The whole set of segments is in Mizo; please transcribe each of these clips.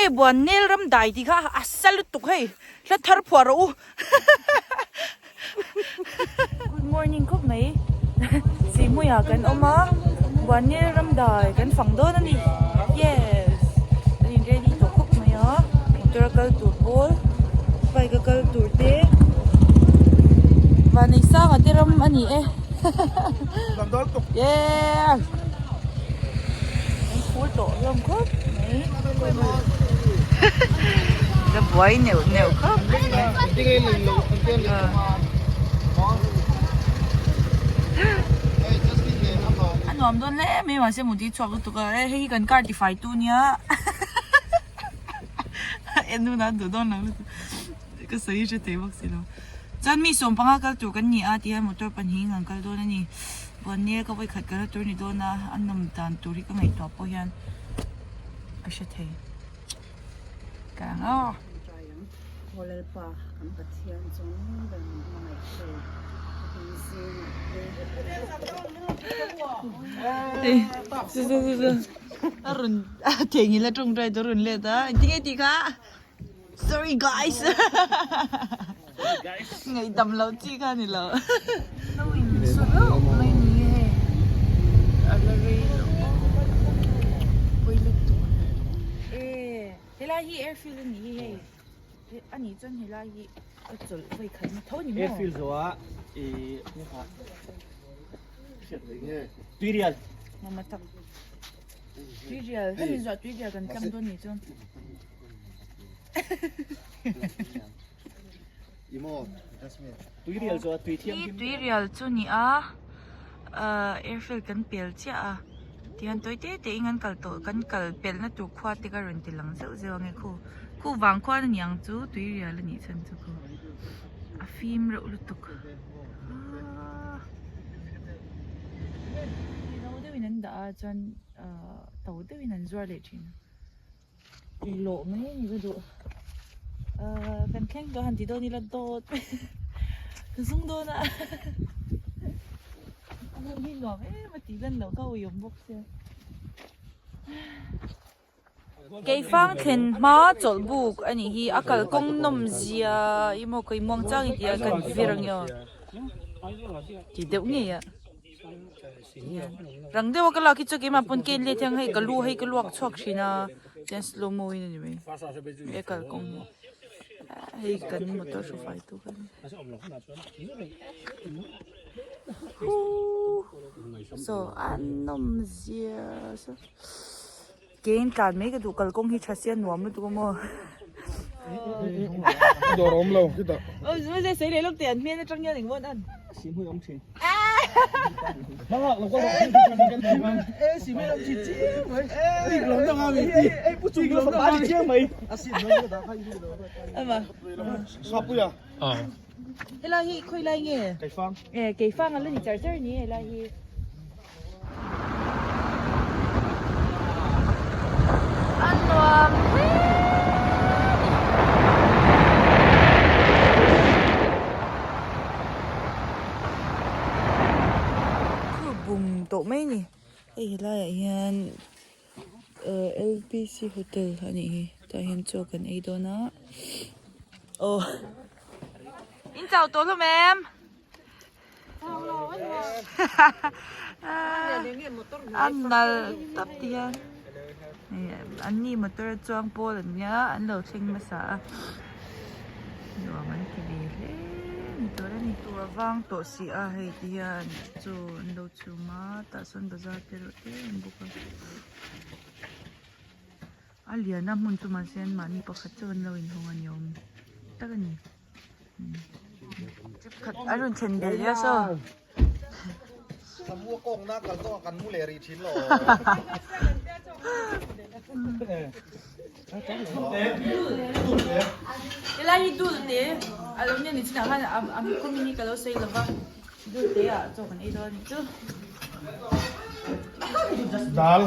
Hei buan nel ram dai tih kha a sa lutuk hei hla thar phuah rawh u. Good morning khawp mai Sihhmuiah kan awm a buan nel ram dai kan fang dawn a ni yes kan in ready tawh khawp mai a motor a kal tur pawl bike a kal tur te Vanneihsanga te ram a ni e yeah. An phur tawh hlawm khawp mai. La buai neuh neuh khawp mai. A nuam dawn hle mai mahse mut hi chhuak lutuk a e hei hi kan car tifai tu nia en hun a duh dawn lo lutuk ka sawi hre thei bawk si lo. Chuan mi 15 kal tur kan ni a ti hian motor pahnih an kal dawn a ni. Buannia ka vawikhat kalna tur ni dawn a, a nawm dan tur hi ka ngaihtuah pawh hian ka hre thei. Ka ang a. Aw Lalpa, kan Pathian chung ber min hmangaih thei ka zingah te. Su su su su a rawn a theihnghilh a tawngtai tur a rawn let a engtin nge tih kha Sorry guys Ngaihdam loh chi kha ni lo. Lo in su hlauh mai ni hei a la rei lo pawi lutuk e helai hi airfield a ni hi hei a nih chuan helai hi a chawlh vawi khat na tho a ni maw airfield zawh ah i tuirial mama tak tuirial hemi zawh tuirial kan tlang dawn nih chuan. Hi tuirial chu ni a ahh airfield kan pel chiah a tihian tawi te te in an kal tawh kan kal pelh na tur khua te ka rawn ti lang zeuh zeuh ang e khu khu vang khuan a ni ang chu tuirial a nih chhan chu khu a fim reuh lutuk aaa no deuhin an dah a chuan ahh to deuhin an zuar leh thin a. Lawh mai a ni ka duh ahh kan thleng tawh han ti dawn ila dawt ka zung dawn a a hmun hi nuam em a tih lan loh kha ui awm bawk sia Keifang thlen hma chawlh buk a nih hi a kalkawng nawm zia emaw keimuang chang in tih a kan vir ang emaw ti deuh ngei a. Rang deuh a ka lak hi chu keimah pawn ken let hian hei ka lu hei ka luak chhuak thin a chuan slow mo in a ni mai he kalkawng hi hei kan motor hru fai tu kha saw a nawm zia saw ke in tlan mai ka duh kalkawng hi tha sia nuam lutuk a maw. Dawr awm lo khitah. Aw sawi leh lawk teh an hmel atang hian engmaw an an. Sihhmui awm thin. Helai hi khawi lai nge? Keifang. E keifang a la ni char char ni helai hi. A nuam hle ni. Khu bum tawh mai ni. Hei helaiah hian eh L P C hotel a nih hi tah hian chaw kan ei dawn a aw in chau tawh hlawm em? A nal tap ti hian an ni motor a chuang pawl an nia an lo thleng hmasa a nuam an ti ve hle ni tur a ni tur a vang tawh si a hei ti hian chaw an lo chhum a tah sawn bazar te erawh te an bawk a a lian a hmun chu mahse an mahni pakhat chauh an lo inhawng a ni awm tak a ni. Khat a rawn thlen belh nia saw. Samu kawng na kal tawh kan mu leh rih thin lo. Helai hi dul te a lo nia ni chinah khan a khawmin hi ka lo sawi lova dul te ah chaw kan ei dawn a ni chu. Dal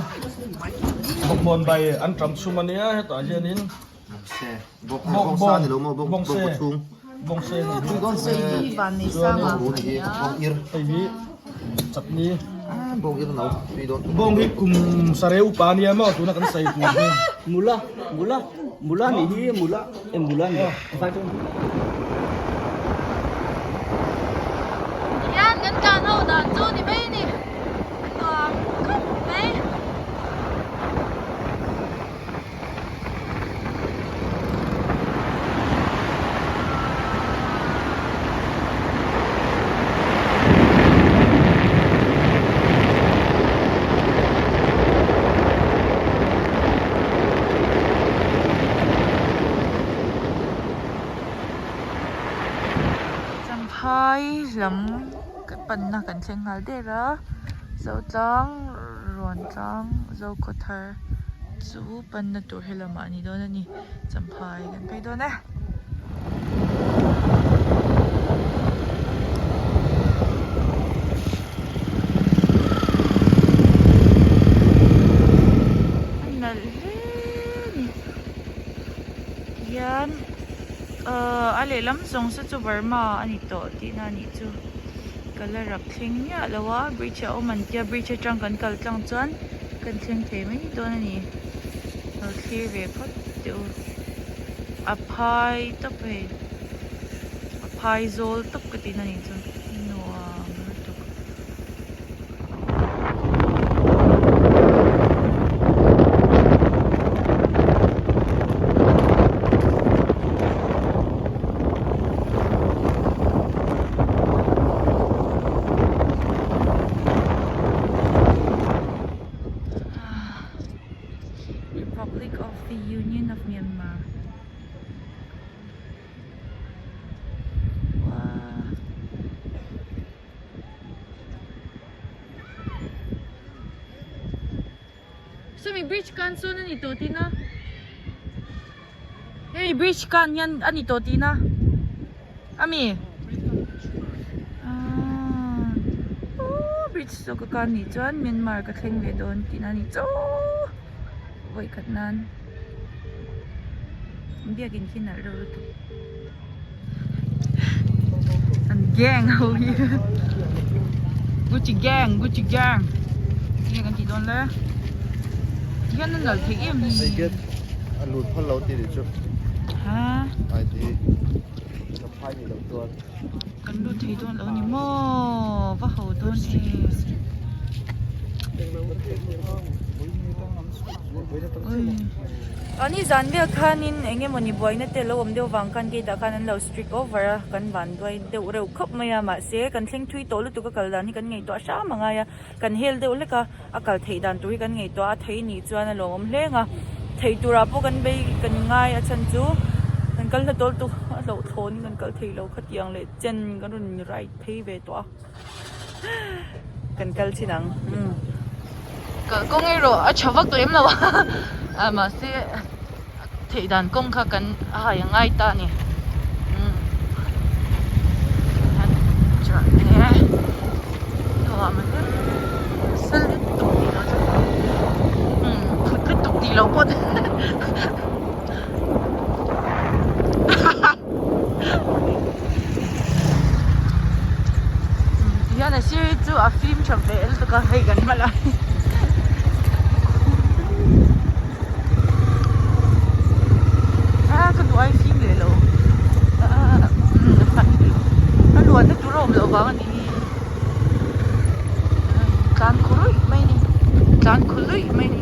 bawkbawn bai an tam chhum a nia hetah hianin Bawng hi no tui dawn. Bawng hi kum sarei upa ania maw tuna kan sawi tur hi. Mula mula mula nih hi mula e mula ni vai chu. Hian kan tlan ho dan chu ni mai ni a nuam khawp mai. Champhai lam panna kan thleng nghal der a Zotlang Ruantlang Zokhawthar chu panna tur he lamah a ni dawn a ni Champhai kan phei dawn e. A nalh hle a ni tihian ahh a lehlam zawng saw chu Burma a ni tawh tihna a nih chu ka la rap thleng miah lo a bridge a awm an tia bridge atang kan kal tlang chuan kan thleng thei mai dawn a ni lo thlir ve phawt teh u a phai tawp hei a phai zawl tawp ka tihna a nih chu nuam lutuk. Republic of the Union of Myanmar Sawmi bridge kan sawn a ni tawh tihna hemi bridge kan hian a ni tawh tihna ami aaa bridge zawk a kan nih chuan Myanmar ka thleng leh dawn tihna a ni chaw vawikhat nan biakin khi nalh reuh lutuk. An gang ho hi Gucci gang Gucci gang nge kan tih dawn le tihian a nalh theih em hi Hei gate a lut phal lo tih nih chu ha ai ti ka phai nih loh chuan kan lut thei dawn lo ni maw va ho dawn em Ani zan vel khanin eng emawni buaina te lo awm deuh vang khan gate ah khan an lo strict over a kan van duai deuh reuh khawp mai a mahse kan thleng thui tawh lutuk a kal dan hi kan ngaihtuah hram angai a kan hel deuh hlek a a kal theih dan tur hi kan ngaihtuah a thei nih chuan a lawmawm hleng a thei turah pawh kan bei kan ngai a chhan chu kan kal hla tawl tuk a hlauhthawn in kan kal thei lo khatiang leh chen kan rawn ride phei ve tawh a. Kan kal chin ang kalkawng erawh a tha vak lem lo a mahse theih dan kawng kha kan a hai a ngai ta a ni phut lutuk tih loh pawh Tihian a sir hi chu a fim tha ve lutuk a hei kan hma lai a ka duh ai fim leh lo a luan na tur a awm loh vang a ni tlan khu ruih mai a ni tlan khu luih mai a ni.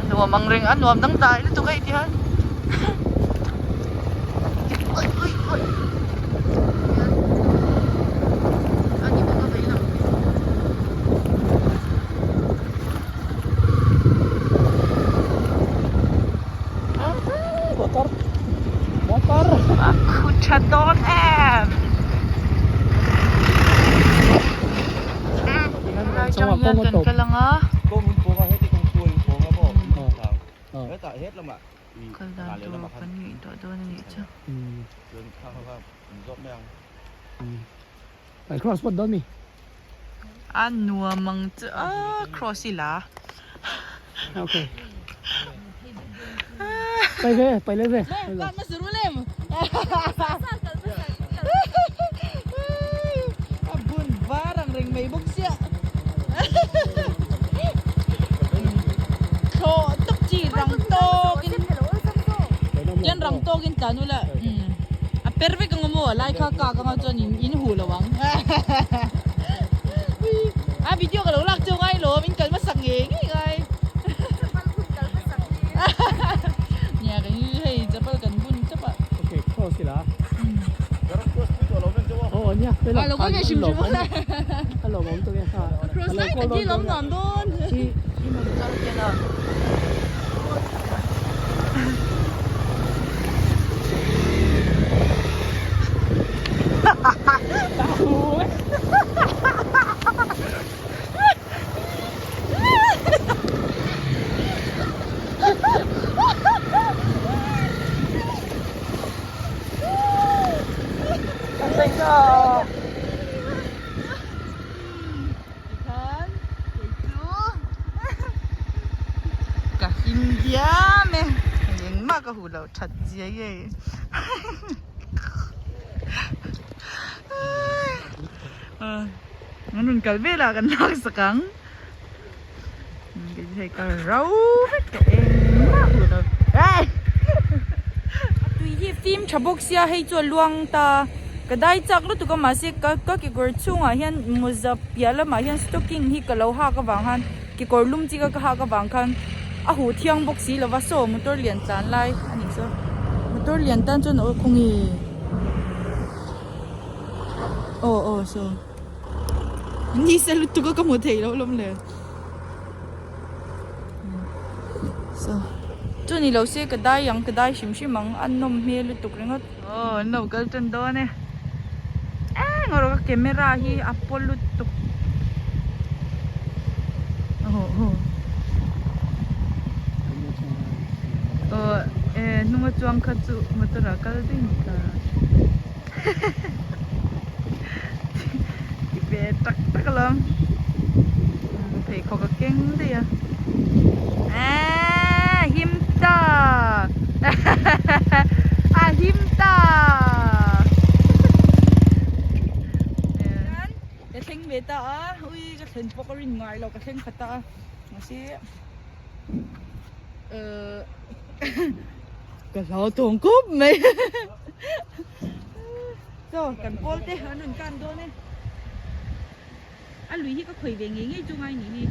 A nuam ang reng a nuam dangdai lutuk a heti hian A khu tha dawn em Helai tang hian kan kal ang a Kal dan tur kan ngaihtuah dawn a nih chu. A nuam ang chu a cross i la. Pai ve, pai le ve. A bun var ang reng mai bawk sia. Thlawh tak chi rang tawkin Tian rang tawkin tlan ula a per vek ang maw lai kha kak anga chuan in in huh lo ang. A video ka lo lak chu ngai lo in kal hmasak ngei ngei ngai. Nia kan hei chapal kan bun chap a. Okay, cross ila. Oh, nia, A lo kal ve hrim hrim a. A lo awm tawh e. Cross lai tak hi lawm nuam dawn. Tikhan kei chu ka hlim diam e engmah ka huh loh that zia nge an rawn kal velah kan lak sak ang kei chu hei ka ro vek tawh engmah huh lo a tui hi fim tha bawk sia hei chu a luang ta. Ka dai chak lutuk a mahse ka ka kekawr chhungah hian mawza piah lamah hian stocking hi ka lo hak avang khan kekawr lum chi ka hak avang khan a huh thiang bawk si lova saw motor lian tlan lai a nih saw motor lian tan chuan aw khawnge aw aw saw ni se lutuk a ka hmu thei loh lawm le. Saw chu ni lo se ka dai ang ka dai hrim hrim ang a nawm hmel lutuk ringawt. Aw an lo kal tan dawn e eng erawh ka camera hi a paw lutuk aw e hnung a chuang kha chu motor ah kal daih ni ta ti ve tak tak alawm pheikhawk a keng daih a eee him ta a him ta ka thleng ve ta a ui ka thlen pawh ka rin ngai lo ka thleng khat ta a mahse ehh ka hlau tawng khawp mai. Chaw kan pawl te an rawn kan dawn e. A lui hi ka khawi ve ngei ngei chu ngai nih hi.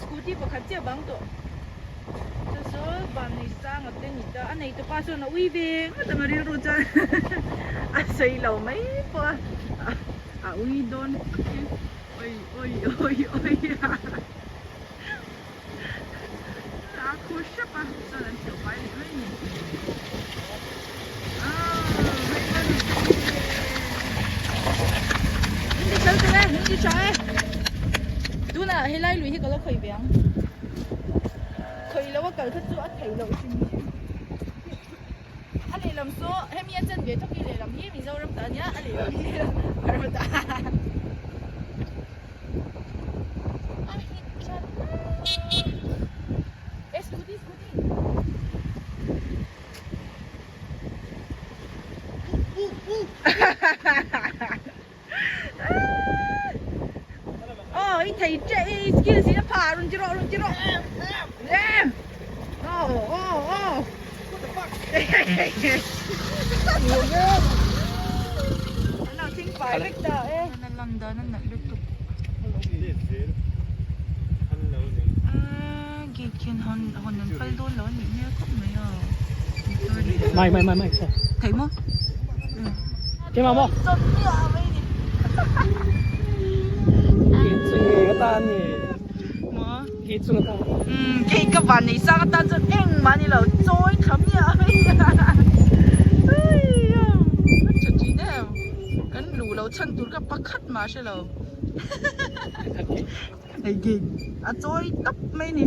Scooty pakhat chiah bang tawh chu chu van nei sang a te ni ta a nei tawpa chuan a ui ve ngawt ang a rilru chuan a sawi lo mai pawh a a ui dawn oi oi oi oi a khur hrep a chuan an hleuh fai leh mai a ni tunah helai lui hi ka lo khawi ve ang khawi lo a kal kha chu a theih loh hrim hrim a lehlam saw hemi a chan ve thawk hi lehlam hi Mizoram ta ania a lehlam hi Burma ta a hit that e scooty scooty Oh, i thei che i skill si na pha run ti rawh run ti rawh. Em. Oh, oh, oh. What the fuck? An lo thing fai vek ta e. An lan dan a nalh lutuk. Gate khian hawn hawn an phal dawn lo a nih hmel khawp mai a. Mai mai mai mai. Theih maw? Keimah maw? Gate chu nge ka tan ni? Maw? Umm kei ka van nei sang atan chuan engmah a ni lo chawi thla miah mai a tha thin em kan luh loh chhan tur kha pakhat mah a hre lo hei gate a chawi tawp mai a ni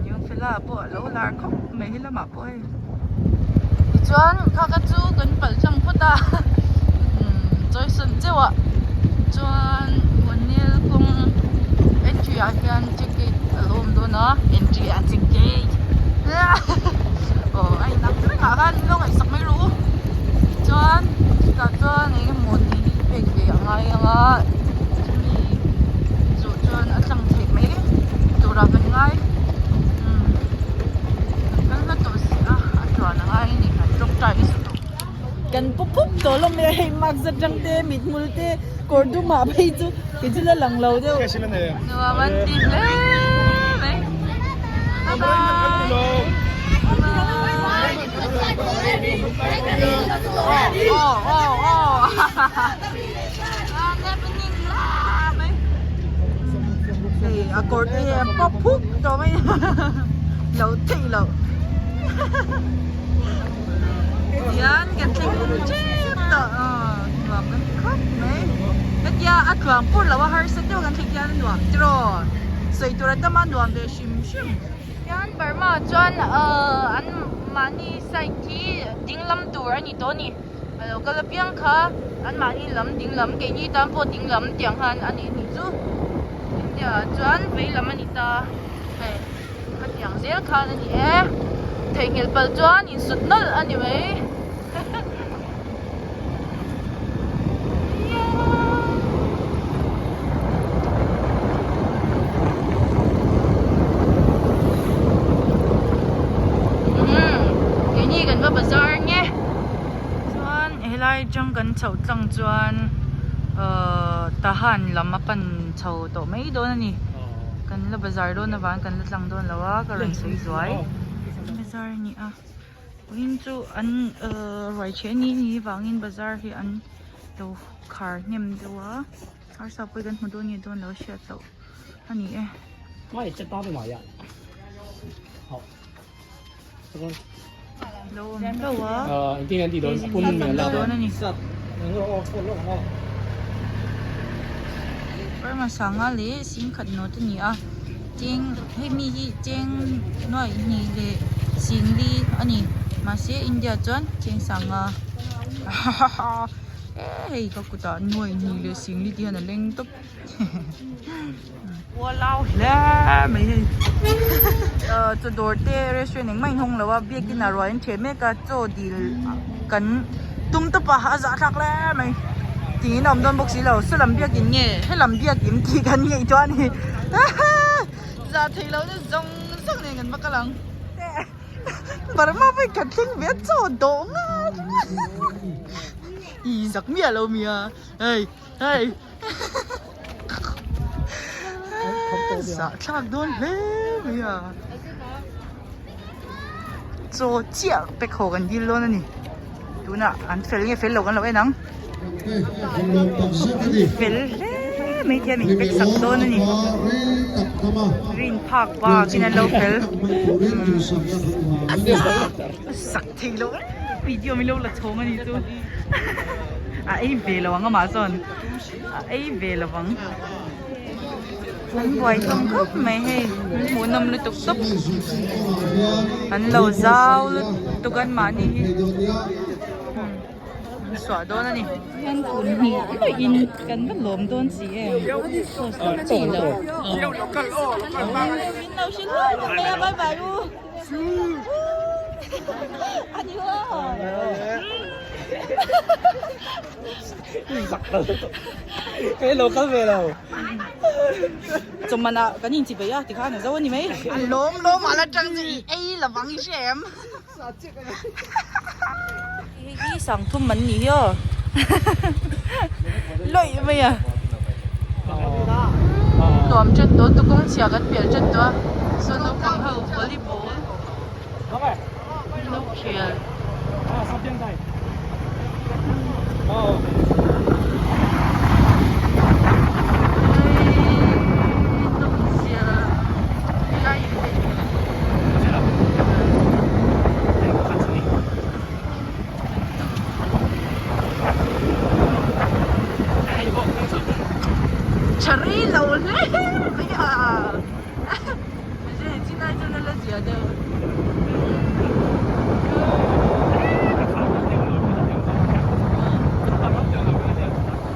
Newfella pawh a lo lar khawp mai he lamah pawh hei tichuan kha kha chu kan palh tlang phawt a chawisawn cheuh ah chuan Buannel kawng entry ah hian check gate a lo awm dawn a entry ah check gate aw a inang reng ah khan lo ngaihsak mai rawh u chuan chutah chuan eng emaw ni hi pek ve a ngai ang a chumi zawh chuan a tlang theih mai turah kan ngai umm kan kal hla tawh si a a tluan a ngai a ni kan tawngtai nasa tawh. Kan pu phup tawh lawm mai a hei mask atang te mithmul te kawr dum ah phei chu kei chu la lang lo deuh. Nuam an ti hle mai bye bye. Hei a kawr te hi a pawp phuk tawh mai lo theih loh tihian kan thleng tep tawh nuam kan ti khawp mai hetia a tluang pur lo a harsa deuh kan thleng hian a nuam tiraw sawi tur a tam a nuam ve hrim hrim. Hian Burma chuan ahh an mahni side hi ding lam tur a ni tawh a ni a lo kal apiang kha an mahni lam ding lam keini tan pawh ding lam tiang khan a ni tih chu India ah chuan vei lam a ni ta hei khatiang zel khan a ni e theihnghilh palh chuan insut nawlh a ni mai. Keini kan va bazar nge chuan helai atang kan chhoh tlang chuan ahh Tahan lam a pan chho tawh mai dawn a ni kan la bazar dawn avang kan la tlang dawn lo a ka rawn sawi zuai bazar a ni a. Vawiin chu an ahh ruai ṭhen ni ni vangin bazar hi an lo khar hnem deuh a harsa pawh kan hmu dawn nge dawn lo a hriat loh a ni e. Lo awm hlauh a dawn a ni. Burma sanga leh singkhat note a ni a. Cheng hemi hi cheng nuaih hnih leh singli a ni mahse India chuan cheng sanga e hei ka kutah nuaih hnih leh singli tih hian a leng tawp ualau hle mai hei ah chaw dawr te restaurant engmah in hawng lo a biakin ah ruah in ṭheh mek a chaw dil kan tum tawp a a zahthlak hle mai tiin a awm dawn bawk si lo saw lam biakin nge helam biakin tih kan ngaih chuan hi zah theih loh na zawng zawng nen kan va kal ang Burma pawh hi kan thleng ve a chaw dawh ngat i zak miah lo mi a hei hei zahthlak dawn hle mai a chaw chiah pack haw kan dil dawn a ni tunah an fel nge fel lo kan lo en ang fel hle mai te hian min pack sak dawn a ni rin phak bakin an lo fel sak thei lo video min lo la chhawng a ni chu a ei ve lo ang amah chuan a ei ve lo ang an buai hlawm khawp mai hei an hmuhnawm lutuk tawp an lo zau lutuk an mahni hi an suah dawn a ni an kum hnih in kan va lawm dawn si em post tak chi lo bye bye u Cái lô kal ve lo. Chawman ah kan inchi bei a tikhan a zo a ni mai. A lawm lawm ah la tang chu i ei lovang i hre em. Hei hi sangthum an ni hi aw. Lawih mai a. Nuam ṭan tawh tukawng chhia kan pial ṭan tawh a. Saw naupang ho volleyball an lo khel. Tha rei lo hle mai a chinai chuan a la zia deuh.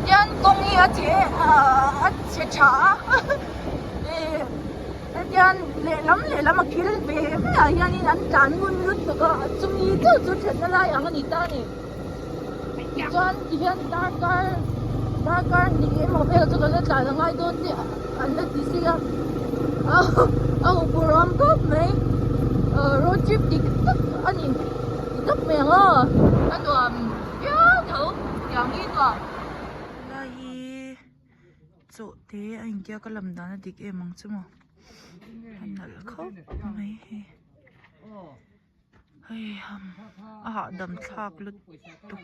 Tian kawng hi a che a che tha a hetian lehlam lehlam a kil ve ve ah hianin an tlan ngun lutuk a chumi chauh chu thatna lai ang a ni ta a ni tichuan tihian darkar darkar hnih emaw vel chu kan la tlan a ngai dawn tih an la ti si a a huphurhawm khawp mai road trip dik tak a ni ti tak mai ang aw a nuam viau tho tiang hi nuam. Helai hi chaw te a intia ka lam dan a dik em ang chu maw a nalh khawp mai hei hei ham a hahdam thlak lutuk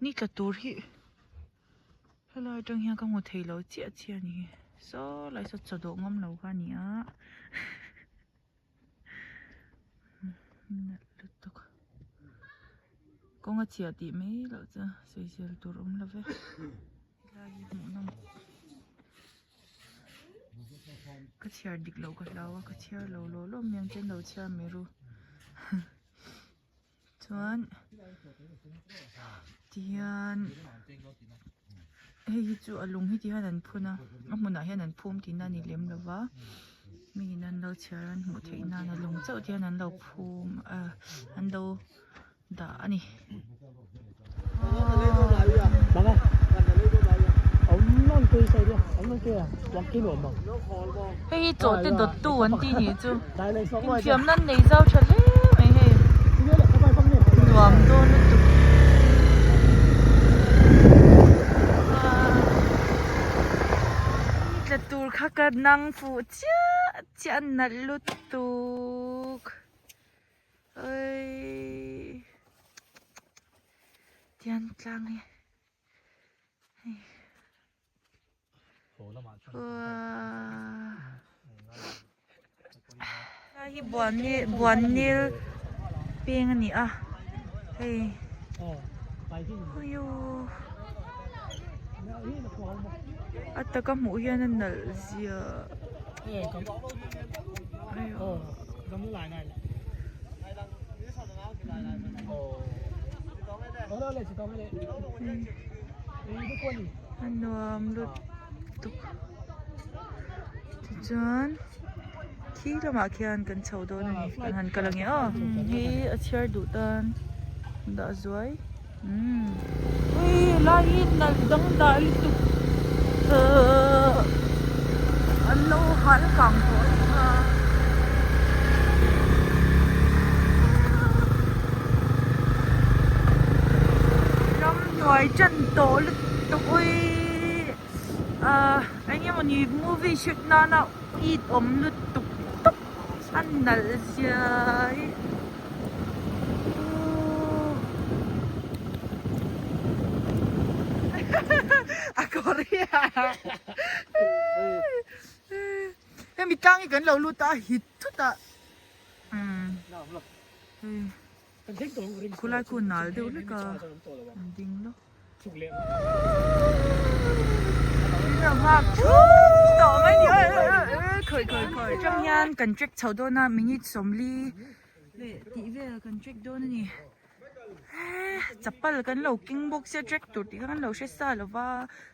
Ni tla tur hi helai atang hian ka hmu thei lo chiah chiah a ni saw lai saw chaw dawh ngam lo kha a ni a nalh lutuk kawng a chhia tih mai loh chu sawisel tur awm lo ve helai hi hmuhnawm. Ka chhiar dik loh ka hlau a ka chhiar lo law law mai ang chuan lo chhiar mai ru chuan tihian hei hi chu a lung hi tihian an phun a a hmunah hian an phum tihna a ni lem lo va mi in an lo chhiar an hmuh theih nan a lung chauh te hian an lo phum ah an lo dah a ni. Hei hi chaw te dawt tu an tih nih chu inthiamna an nei zau tha hle mai hei nuam dawn lutuk. Tla tur kha ka nang fuh chiah chiah a nalh lutuk. Oi tian tlang hi hei uaa hi buannil buannil peng a ni a hei uiu a taka hmuh hian a nalh zia. A nuam lutuk tichuan khi lamah khian kan chho dawn a ni kan han kal ang e aw hei a chhiar duh tan dah zuai. Umm ui lai hi nalh dangdai lutuk ahh an lo hal kang tawh a ni kha. Ramhnuai ṭan tawh lutuk ui ahh eng nge mawni movie shoot nana it awm lutuk tawp a nalh zia hi. A Korea hemi tlang hi kan lo lut a hit thut a khulai khu nal deuh hlek a an ding lawk. Tang hian kan trek chho dawn a minute 40 leh tih vel kan trek dawn a ni chapal kan lo keng bawk sia trek tur tih kha kan lo hre sa lova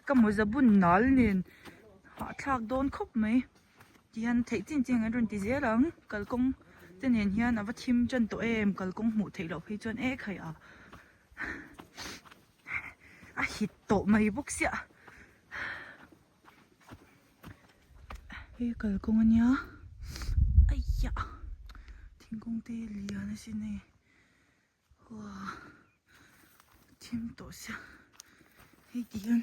ka mawza bun nal nen hahthlak dawn khawp mai tihian theih chin chin an rawn ti zel ang kalkawng te nen hian a va thim tan tawh em kalkawng hmuh theih loh phei chuan e khai a. A hit tawh mai bawk sia hei kalkawng ania aiyah thingkung te lian asin hei uah thim tawh sia hei ti hian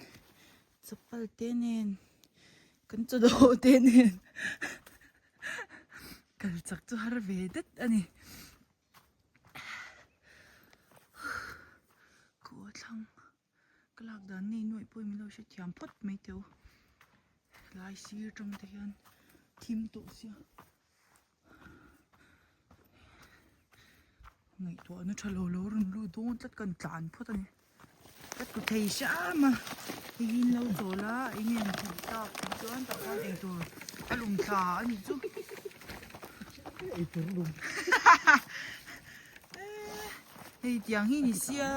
chapal te nen kan chaw dawh te nen. Kal chak chu har ve det a ni. Khaw thlang ka lak dan nei nuaih pawhin min lo hrethiam phawt mai teh u. Lai sir tang te hian thim tawh sia. Ngaihtuahna tha lo lo rawn lut dawn tlat kan tlan phawt a ni. Ka tlu thei hram a, hei hi an lo chawl a eng nge an tih tak tih chuan tah khan eitur a lum thla a nih chu. Eitur lum. Hei tiang hi ni sia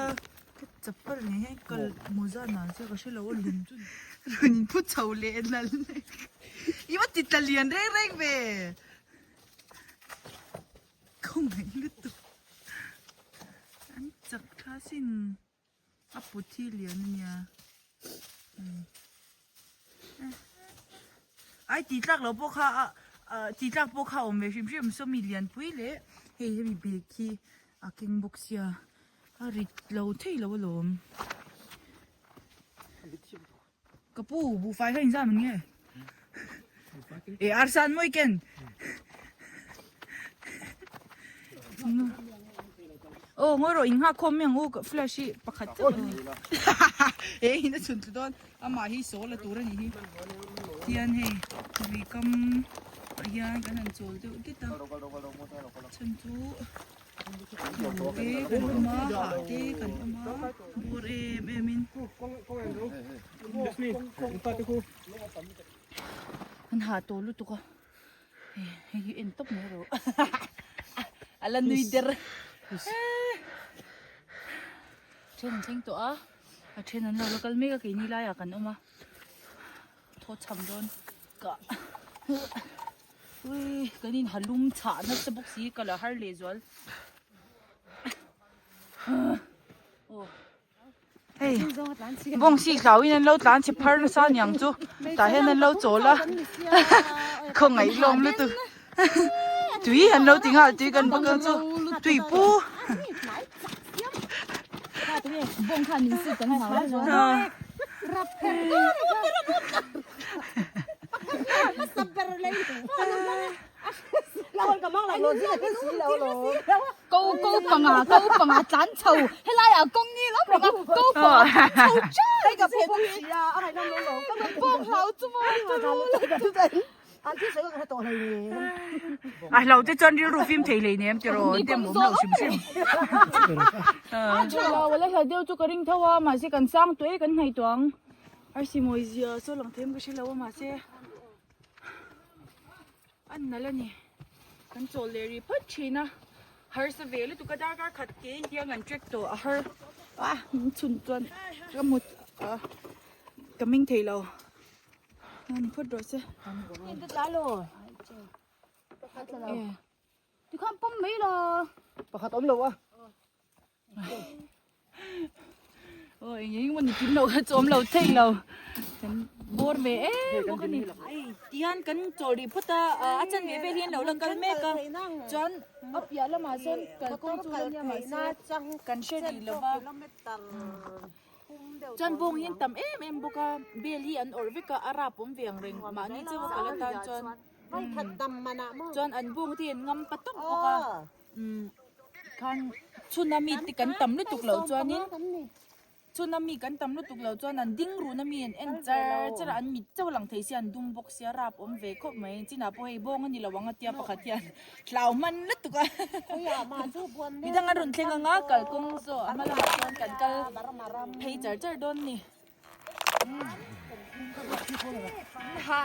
ka chapal nen hian kal mawza nan sia ka hrelo a lum chu rawn inphu chho leh nal i va ti tla lian reng reng ve. Khawngaih lutuk an chak tha sin a put hi lian a nia ai tih tlak loh pawh kha a tih tlak pawh kha a awm ve hrim hrim sawmi lianpui leh hei hemi bag hi a keng bawk sia a rit lo thei lo alawm. Ka pu buhfai kha inzam ang nge? E arsa an mawi ken. Oh ngawi rawh in nghak khawm mai ang u flash hi pakhat chauh a ni. E in a chhun tlu dawn amah hi sawl a tur a nih hi. Tihian hei lui kam ah hian kan han chawl deuh det a chhan chu Thu te kan awm a hah te kan awm a bur em em in an hah tawh lutuk a hei hi en tawp mai rawh a la nui der then an thleng tawh a a then an lo la kal mek a keini laiah kan awm a thaw cham dawn ka Ui kan in ha lum chhah nasa bawk si ka la har leh zual hei bawng si hlau in an lo tlan chhe phar nasa aniang chu tah hian an lo chawl a khawngaih hlawm lutuk tui an lo ti nghal tui kan bawk ang chu tui pu Ko ko panga ko panga tlan chho helai ah kawng ni lo reng a ko panga tlan chho chai ka pawh bawng hlau chu maw A hlo te chuan rilru fim thei hlei nem tiraw an dem awm lo hrim hrim. A wala hla deuh chu ka ring tho a mahse kan sang tawh e kan hnaih tawh ang. Arsi mawi zia saw lang them ka hre lo a mahse a nalh a ni. Kan chawl leh rih phawt thin a harsa ve lutuk a darkar khat ke in hian kan trek tawh a har a min chhun chuan ka mut a ka ming thei lo a ni phawt rawh se. Tikhan pawm mai la. Pakhat awm lo a. Aw eng eng emaw ni kim loh kha chu awm lo thei lo. Kan bawr ve em bawk a ni. Tihian kan chawl rih phawt a, a chanve vel hian lo la kal mek a. Chuan a piah lamah sawn kalkawng chu la nia mahse kan hre rih lo va. Chuan bawng hi an tam em em bawk a, bel hi an awrh vek a, a rap awm ve ang reng mahni chauh a kal atan chuan. Chuan an bawng te hi an ngam pa tawp bawk a. Umm khan chhuna mi te kan tam lutuk loh chuanin chhuna mi kan tam lutuk loh chuan an ding run a mi an en char char a an mit chauh a lang thei sia an dum bawk sia rap awm ve khawp mai chinah pawh hei bawng a ni lo ang a tia pakhat hian hlau hman lutuk a midang an rawn thleng ang a kalkawng zawh a hma lamah chuan kan kal phei char char dawn a ni. Ha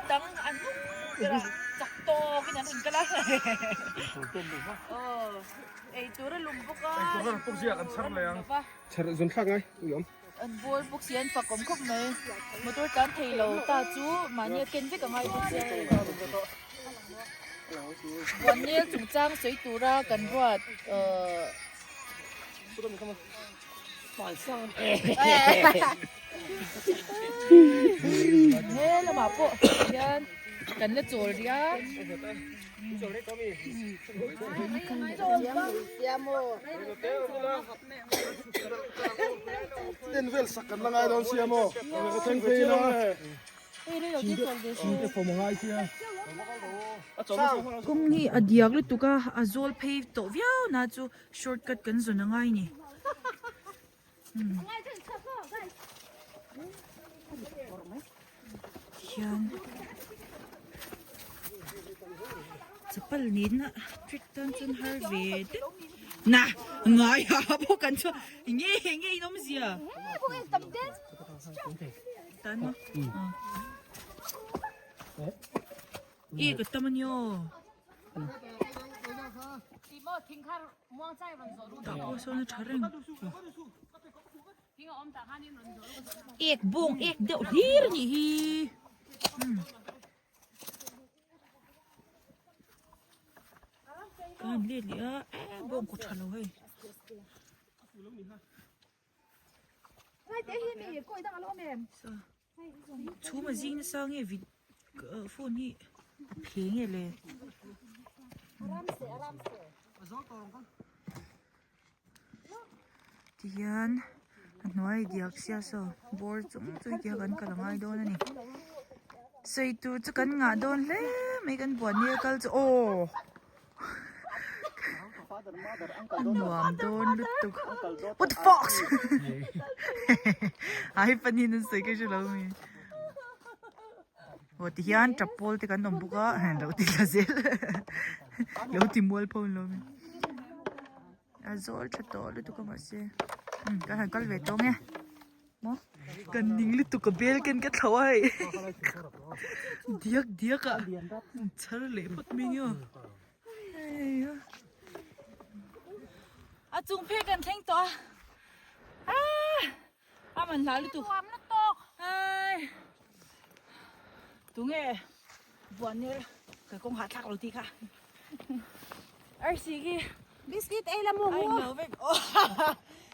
dang an chak tawk in an rawn kal a aw ei tur a lum bawk a Ei tur a puk zia kan chhar leh ang chhar zun thlak ngai ui awm an bawr bawk si an fak awm khawp mai motor tlan thei lo ta chu mahni a ken vek a ngai bawk sia hei buannel chungchang sawi tura kan ruat ahh He lamah pawh hian kan la chawl rih a. Ten vel sak kan la ngai dawn sia maw? Ka thleng phei ila. Chingte fawm a ngai sia. Kawng hi a diak lutuk a, a zawl phei tawh viau na chu shortcut kan zawn a ngai ni. Tihian chapal nena trek tan chuan har ve deuh na ngai a bawk an chuan enge enge in awmzia tan maw e ka tam ania tah pawh sawn a tha reng. Ek bawng ek deuh hlir a nih hi umm ka han let leh a eh bawng kaw tha lo hei. Chhum a zing nasa nge vid phone hi a phe nge le. Tihian a hnuai diak sia saw bawr chung chu hetiang kan kal a ngai dawn a ni. Sawi tur chu kan ngah dawn hle mai kan buan nia kal chu aw a nuam dawn lutuk what the fox ai panin an sawi ka hre lo mi. Aw tihian tap pawl te kan awm bawk a lo ti thla zel lo ti mual pho lo mi a zawl tha tawh lutuk a mahse umm kan han kal ve tawng e maw kan ning lutuk a bel ken ka thlo a hei diak diak a chhar leh phawt mai nia a chung phei kan thleng tawh a aaa. A man hlah lutuk. Nuam lutuk. Hai. Tunge buan ner ka kawng hah thlak lo ti kha. Arsi khi biscuit ei la mu mu. Ai lo vek.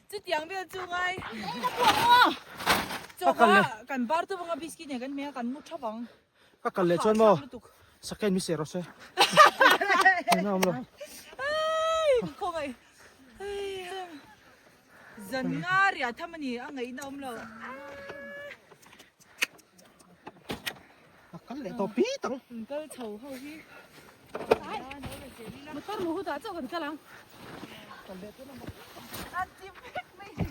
Chutiang vel chu ngai. Ei la mu mu. Chawka kan bar tu banga biscuit ne kan hmeh a kan mu thap ang. Ka kal leh chuan maw second mi se rawh se. Eng a awm lo. Ai ka khawngaih. Zan nga riah tham a ni a ngaihna awm lo. A kal leh tawh pi tang. An kal chho ho hi. Motor lu hu dah chauh kan kal ang. An ti vek mai hi.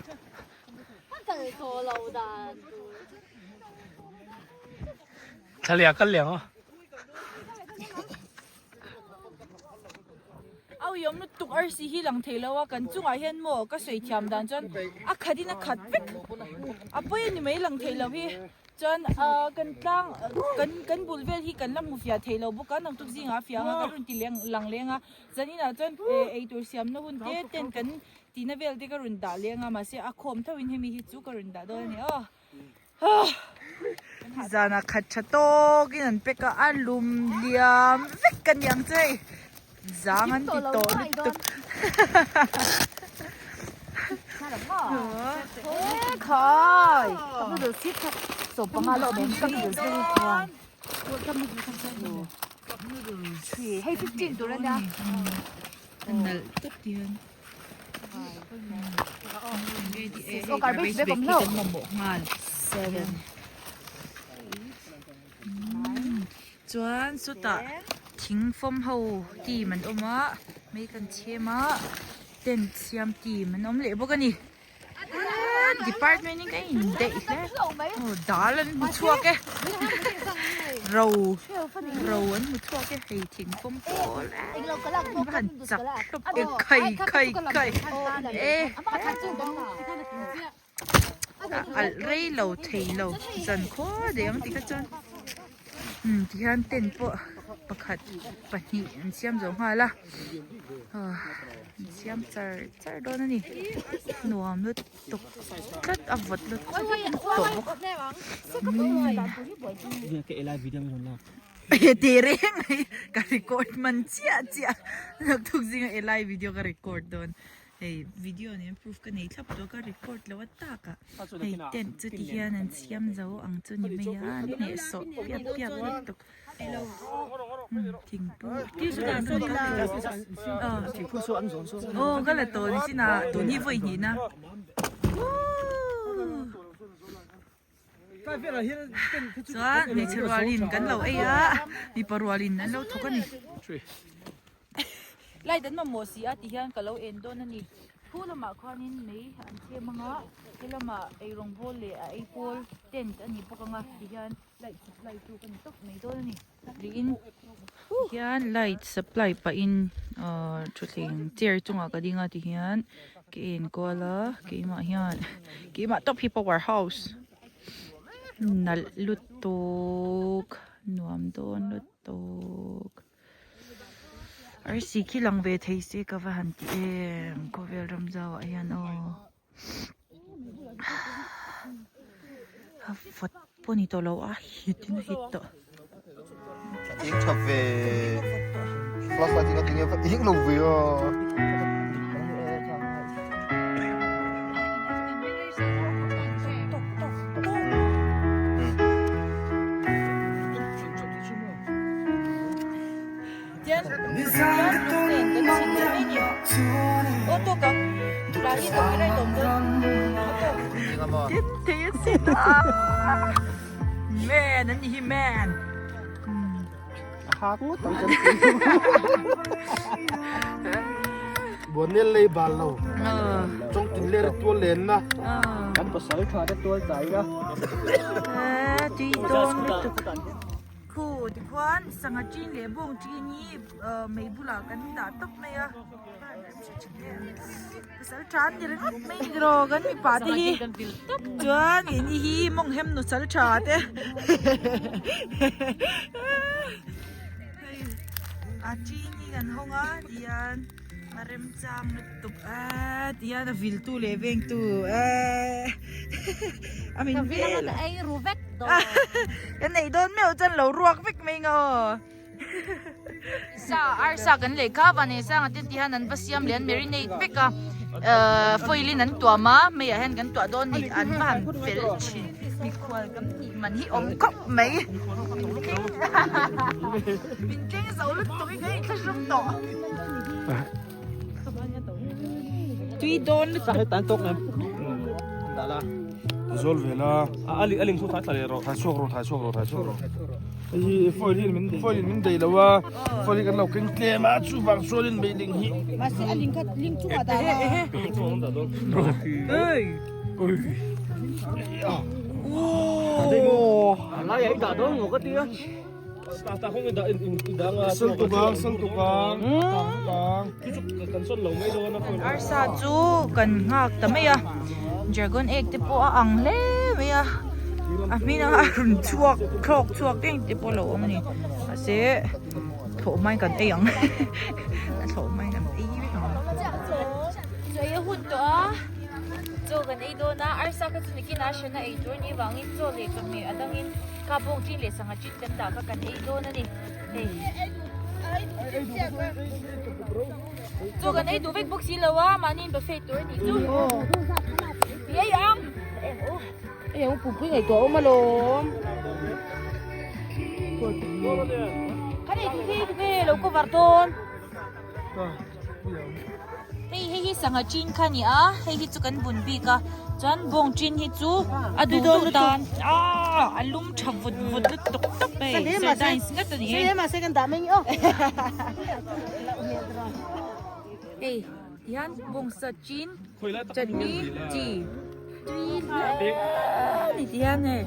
Ka kal tawh lo dan tur. Thlalia kal leh ang aw. Auiawm lutuk arsi hi lang thei lo a kan chungah hian maw ka sawi thiam dan chuan a khat in a khat vek a pawi a ni mai lang thei lo hi chuan ah kan tlang kan kan bul vel hi kan la hmu fiah thei lo bawk a naktuk zingah a fiah ang a kan rawn ti leng lang leng a zaninah chuan eh eitur siamna hun te ten kan tihna vel te ka rawn dah leng a mahse a khawm tho in hemi hi chu ka rawn dah dawn a ni aw. Zanah khat tha tawkin an pack a, a lum liam vek ka ni ang che hei zang an ti tawh lutuk nalh tak ti hian. Garbage bag awm hlauh chuan chutah thing fawm ho team an awm a mei kan chhem a tent siam team an awm leh bawk a ni department in ka indaih hle aw dal an hmu chhuak e ro ro an hmu chhuak e hei thing fawm pawl a va han chak hlawp e khai khai khai e a alh rei lo thei lo zan khaw daih ang tikha chuan umm tihian tent pawh pakhat pahnih an siam zo nghal a ah an siam char char dawn a ni nuam lutuk tlat a vawt lutuk tawh bawk tih reng mai ka record man chiah chiah naktuk zinga elai video ka record dawn. Hei video nen proof ka nei thlap tawh ka record lo a tak a hei tent chu ti hian an siam zo ang chu ni mai a an hnehsawh piap piap lutuk thingpui aw ka la tawh ni chin ah tun hi vawi hnih na. Chuan hmeichhe rualin kan lo ei a, mipa rualin an lo thawk a ni. Light an mamawh si a ti hian ka lo en dawn a ni. Khu lamah khuanin mei an thlem ang a, he lamah eirawng bawl leh a ei pawl tent a ni bawk ang a ti hian light supply tu ka ni tawp mai dawn a ni. Tiin hian light supply pahin ahh thutthleng chair chungah ka ding a ti hian ka en kual a keimah hian keimah tawp hi power house nalh lutuk nuam dawn lutuk arsi khi lang ve thei se ka va han ti em khawvel ram zau ah hian aw. A vawt pawh ni tawh lo a hit in a hit tawh. Eng tha ve flashlight hi ka ti nge va eng lo ve a. Man an ni hi man. Buanel lei bal lo. Chawng tin ler tual len na. Kan pasal tha te tual tlai la. Tui dawn lutuk. Khu tikhuan sangha chin leh bawng chin hi mei bulah kan dah tawp mai a pasal tha an ni ringawt mai ni rawh kan mipa te hi chuan keini hi mawng hem nu sal tha te hei a chin hi kan hawng a tihian a remchang lutuk a tihian a viltu leh vengtu eee a min vel Kan neih dawn meuh chuan lo ruak vek mai nga aw. Sa arsa kan lei kha van ei sanga te tihan an va siam leh an marinate vek a ehh foil in an tuam a meiah hian kan tuah dawn ni an va han fel thin mikhual kan nih man hi awm khawp mai min thleng min thleng zo lutuk hi ka inthlahrung tawh tui dawn lutuk. Zawl ve la. A a ling thu thai thla leh rawh thai chhuak rawh thai chhuak rawh thai chhuak rawh. Hei foil hian min foil in min dei lo a foil hi kan lo keng tlem a chuvang chuan in mei ling hi. Mahse a ling kha ling chungah dah la. Oi. Oi. A lai ah i dah dawn maw ka ti a. Arsa chu kan nghak ta mai a dragon egg te pawh a ang hle mai a a hmin anga a rawn chhuak thlawk chhuak reng te pawh a lo awm a ni mahse thlawh hmain kan ei ang a thlawh hmain kan ei vek ang chaw a hun tawh a chaw kan ei dawn a arsa kha chu nikinah hrena ei tur a nih avangin chaw leh chawhmeh a dangin kha bawng chin leh sangha chin Kan dah kha kan ei dawn a ni hei. Chaw kan ei duh vek bawk si lo a mahni in buffet tur a nih chu. Ti ei ang. Ei ang pupui ngaihtuah awm alawm. Kan ei duh thei duh e lo cover dawn. Hei hei hi sangha chin kha a ni a hei hi chu kan bun bik a chuan bawng chin hi chu a duh duh tan aaa a lum tha vut vut lutuk tawp hei sardines ngat a ni hei hei tihian bawngsa chin chutney chi tui hle a ni tihian hei.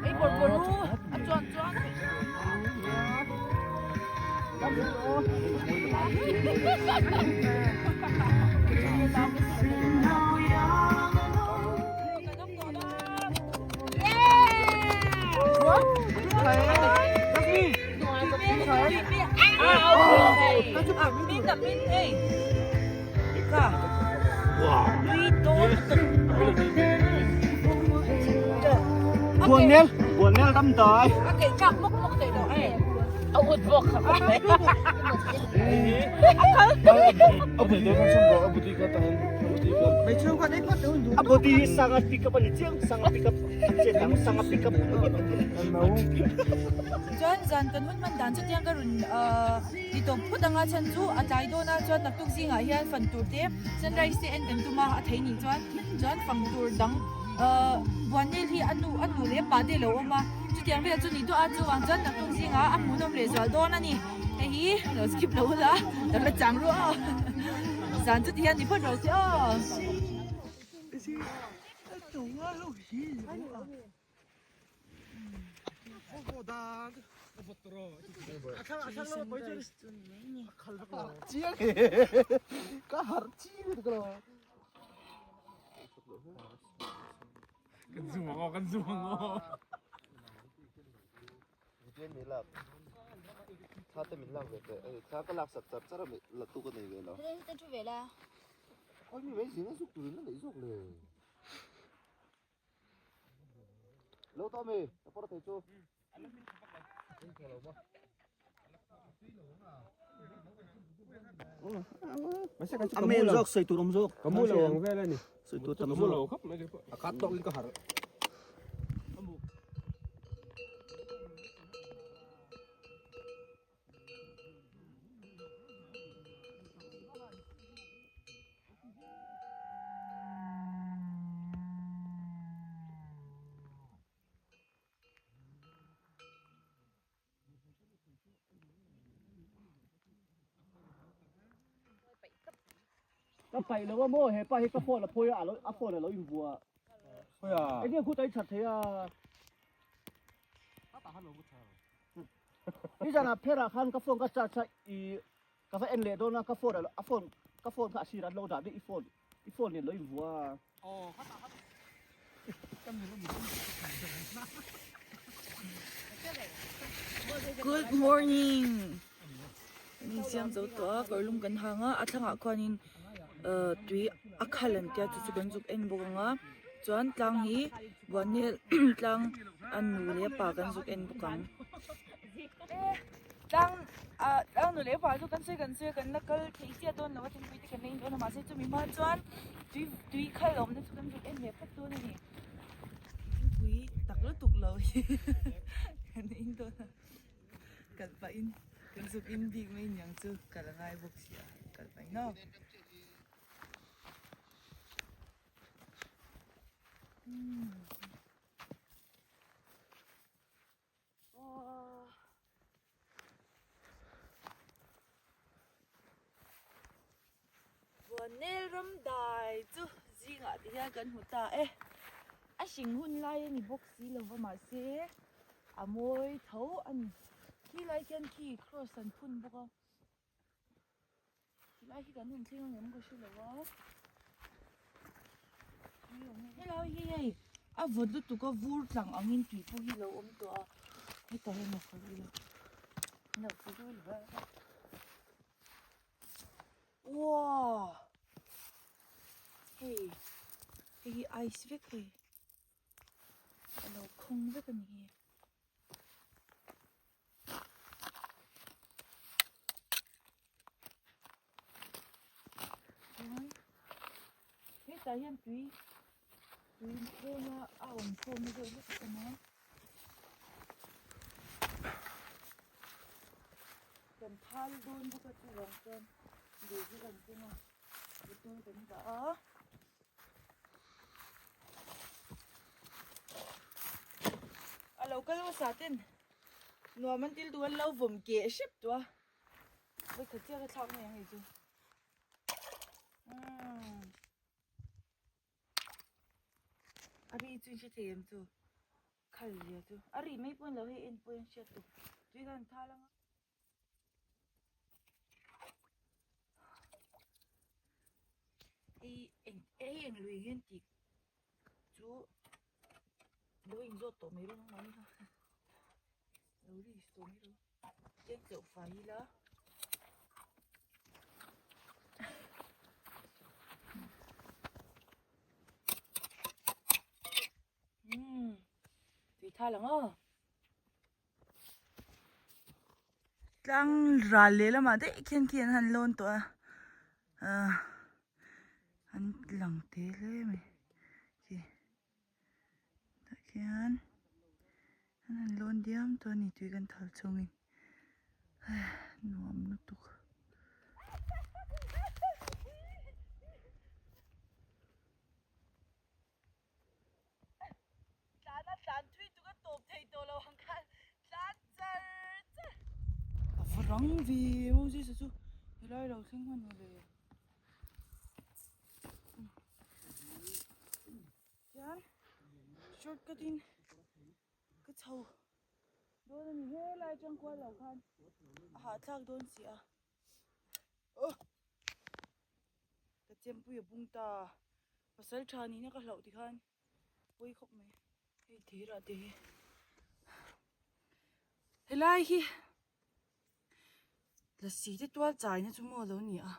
Ei bawr bawr u a chuan chuan. Buanel, buanel tam tới. A body sanga pick up ani chiang sanga pick up. Chuan zan kan hun hman dan chu tiang ka rawn ti tawp phut anga chhan chu a tlai dawn a chuan naktuk zingah hian fan tur te sunrise te en kan tum a a thei nih chuan chuan fang tur dang buannel hi a nu a nu leh pa te a lo awm a chutiang vel chu ni duah a chuvang chuan naktuk zingah a hmuhnawm leh zual dawn a ni hei hi lo skip lo ula lo la chang ruah aw zan chu ti hian ni phawt rawh se aw. Amen zawk sawi tur awm zawk ka mu lo ang vel ani sawi tur tam zawk a khat tawk in ka harh Ka paih lo a maw hepa hi ka phone a phawi a a phone a lo invuah enge khut a inchhat thei a nizanah pherah khan ka phone ka charge a i ka va en leh dawn a ka phone a phone ka phone kha a sirah an lo dah daih i phone i phone nen lo invuah a. Good morning ni siam zo tawh a kawrlum kan hang a a thlangah khuanin ahh tui a khal an tia chu chu kan zuk en bawk ang a chuan tlang hi buannel tlang a nu leh a pa kan zuk en bawk ang. Tlang ah tlang nu leh pa chu kan sawi kan sawi a kan la kal thei chiah dawn lo a thingpui te kan la in dawn a mahse chumi hma chuan tui tui khal awmna chu kan zuk en ve phawt dawn a ni thingpui tak lutuk lo hi kan in dawn a kal pah in kan zuk in bik mai niang chu kal a ngai bawk si a kal pah in aw. Buannel ram dai chu zingah te hian kan hmu ta e. A hring hun lai a ni bawk si lova mahse a mawi tho a ni. Khi lai khian khi cross an phun bawk a. Tilai hi kan rawn thleng ang em ka hre lo a. Helai hi hei a vawt lutuk a vur tlang angin tui pawh hi a lo awm tawh a hetah hian a kal ila lo kal ila uaa hei hei hi ice vek hei a lo khawng vek a ni hi. Hetah hian tui tui tlem a a awm khawm na deuh hlek a awm a kan thal dawn bawk a chuvang chuan bag hi kan keng a motor kan dah a. A lo kal hmasa ten nuam an til duh an lo vawm keh hrep tawh a vawikhat chiah ka thlak mai ang hei chu umm a ri chu in hre thei em chu khal zia chu a ri mai pawh ni lo hei en pawh in hriat tawh tui khan thal anga. Hei eng hei eng lui hian tih chu lo inzawt tawh mai rawh ang a lo risk tawh mai rawh tlem tleuh fai ila. Umm tui thal ang aw. Tlang ral leh lamah daih khian khi an han lawn tawh a ahh an lang te hle mai khi tah khian. Tikhian an han lawn diam tawh a ni tui kan thal chungin nuam lutuk. Tlan a tlan thui tuk a tawp thei tawh lo ang khan tlan char char. A va rang ve Moses a chu helai lo thleng hman maw le. Chuan shortcut in ka chho dawn a ni helai atang kual lo khan a hahthlak dawn si a. Aw ka chempui a bung ta pasal tha nihna ka hlauh tikhan pawi khawp mai hei thirah te hi helai hi lasi te tual chaina chu maw alo ni a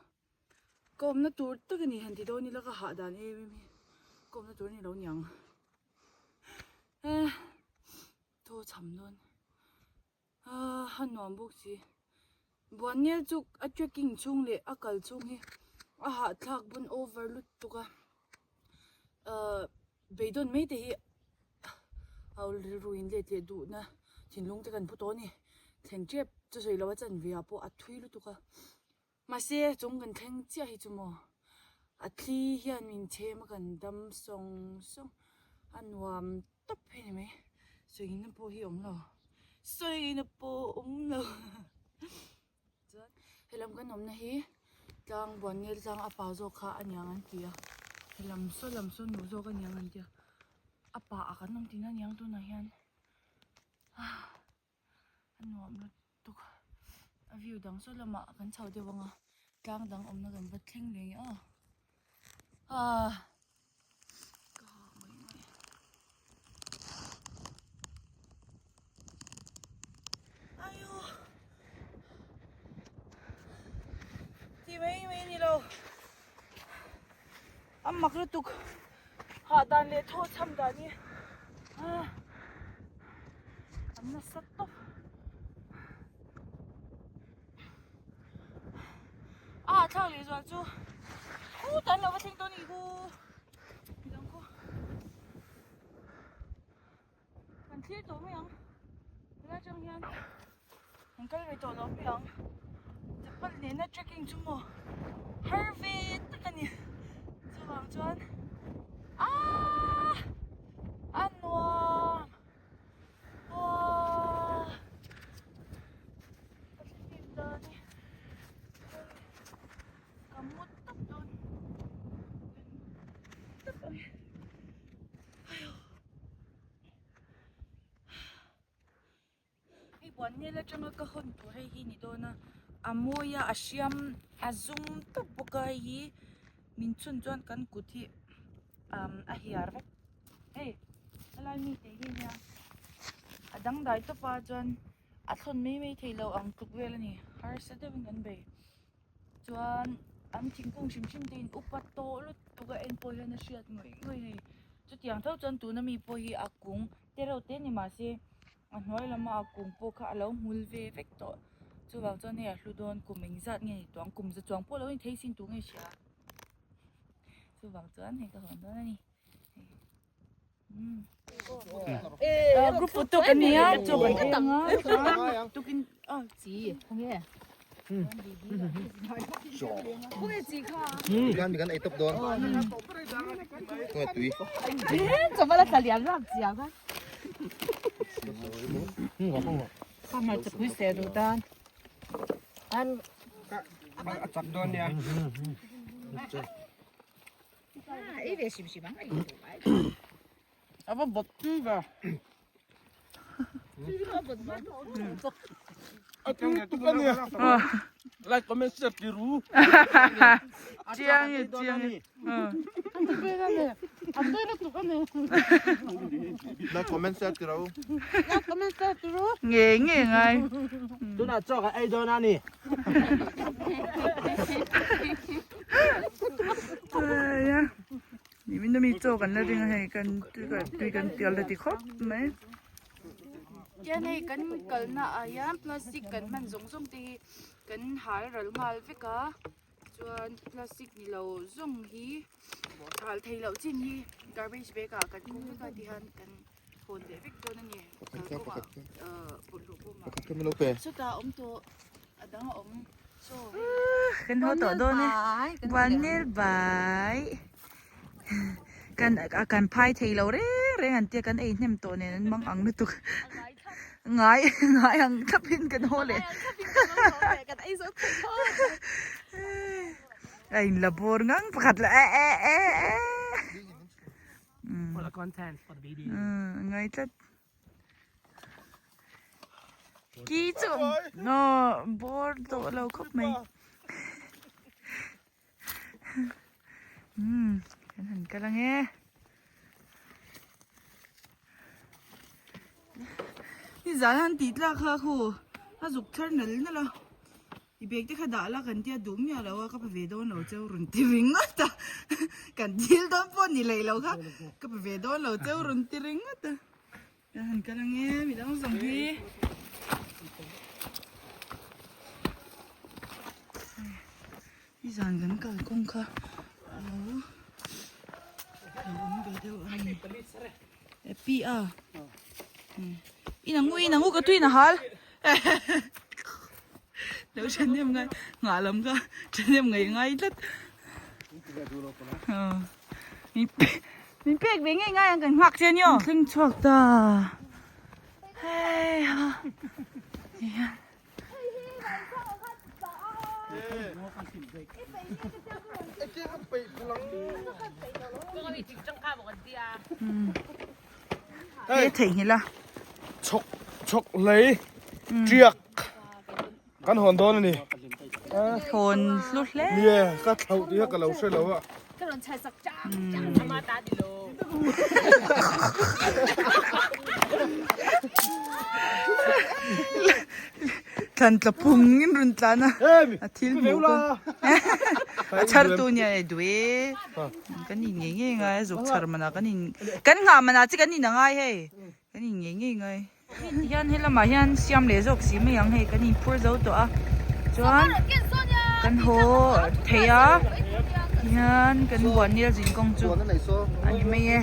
ka awmna tur tak a ni han ti dawn ila ka hah dan em em hi ka awmna tur a ni lo niang eh thaw cham dawn. Ahh a nuam bawk si Buannel chu a trekking chhung leh a kal chhung hi a hahthlak pawn over lutuk a ahh beidawn mai te hi a rilru in let leh duhna thinlung te kan pu tawh a ni thlen tep chu sawi loh a chanve ah pawh a thui lutuk a mahse chung kan thleng chiah hi chu maw a thli hian min chhem a kan dam sawng sawng a nuam tawp hi a ni mai sawina pawh hi a awm lo sawina pawh a awm lo chuan helam kan awmna hi tlang buannel tlang a pa zawk kha a niang an ti a helam saw lam saw nu zawk a niang an ti a a pa ah kan awm tihna a niang tunah hian a nuam lutuk a view dang saw lamah kan chho deuh ang a tlang dang awmna kan va thleng leh nge aw ah ka ha mai mai aiyo ti mai mai a ni lo a mak lutuk hah dan leh thaw chham dan hi ah an nasa tawp a hahthlak leh zual chu khutah an lo va thleng tawh a nih khu midang khu kan thlir tawh mai ang helai atang hian kan kal ve tawh lo mai ang chapal nena trekking chu maw har ve tak a ni chuvang chuan aaa a nuam aw ka thlifim dan hi ka mu tawp dawn tawp ang e. Hei Buannel atanga ka hawn tur hei hi ni dawn a a mawi a a hriam a zum tawp bawk a hei hi min chhun chuan kan kut hi umm a hiar vek hei helai mi te hi nia a dangdai tawp a chuan a thlawn mai mai theih loh ang tluk vel a ni harsa deuhin kan bei. Chuan an thingkung hrim hrim te in upa tawh lutuk a en pawh hian a hriat ngawih ngawih hei chutiang tho chuan tuna mi pawh hi a kung te reuh te ni mahse a hnuai lama a kung pawh kha a lo hmul ve vek tawh chuvang chuan hei a hlu dawn kum engzat nge ni tawh ang kum za chuang pawh lo ni thei sin tur nge hria chuvang chuan hei ka hawn dawn a ni. Group photo kan ni a chaw kan ei ang a tukin a chi khawnge khawnge chi kha kan mi kan ei tawp dawn khawnge tui chaw la tla lian rap chi ang kha ma chapui se du tan an a chak dawn nia A va bawt tui ve. A tui tuk a nia. Like comment share ti ru. Chiang e chiang e. Like comment share ti ru. Nge nge ngai. Tunah chaw kan ei dawn a ni. Nimin ami chaw kan la ring a hei kan tui kan pial la ti khawp mai. Tian hei kan kalna ah hian plastic kan hman zawng zawng te hi kan hal ral nghal vek a chuan plastic ni lo zawng hi hal theih loh chin hi garbage bag ah kan khung vek a tihian kan. hawn leh vek dawn a ni. Pakhat kha pakhat kha. Bawlhhlawh bawmah. Pakhat kha min lo pe. Chutah a awm tawh a dang a awm. Kan haw tawh dawn e. Buannel bai. Kan a kan phai thei lo reng reng an tia kan ei hnem tawh nen an mang ang lutuk. Ngai ngai ang thlap in kan haw leh. A in la bawr ngang pakhat la e e e e. For the content for the video. Ngai tlat. Ki chu no bawr tawh lo khawp mai. Umm kan han kal ang e. Ni zan han tih tlak kha khu a zuk thar nal nal a. I bag te kha dah la kan tia duh miah lo a ka pe ve dawn lo cheu rawn ti ringawt a kan thil dawn pawh ni leh lo kha ka pe ve dawn lo cheu rawn ti ringawt a ka han kal ang e midang zawng hi nizan kan kal kawng kha a lo lo awm ve deuh a ni pi a inang u inang u ka tuin a hal. Lo thahnem ngai nghah lam kha thahnem ngai ngai tlat. Min pek ve ngei ngai ang kan nghak che ania. Thleng chhuak ta. Hei ha. Hian. Hei theihnghilh a. Chhawk chhawk hlei tiak kan hawn dawn a ni. Hawn hlu hle. Nie ka thlauh tih kha ka lo hre lo a. Ka rawn chhai sak chang chang ama ta ti lo. Thlan tla phung in rawn tlan a. A thil hmuh ka. A chhar tu nia e duh e. Kan in ngei ngei ngai a zuk chhar manah kan in kan nghah manah chi kan in a ngai hei kan in ngei ngei ngai hian helamah hian siam leh zawk si mai ang hei kan in phur zo tawh a chuan kan haw thei a tihian kan buanel zin kawng chu a ni mai e.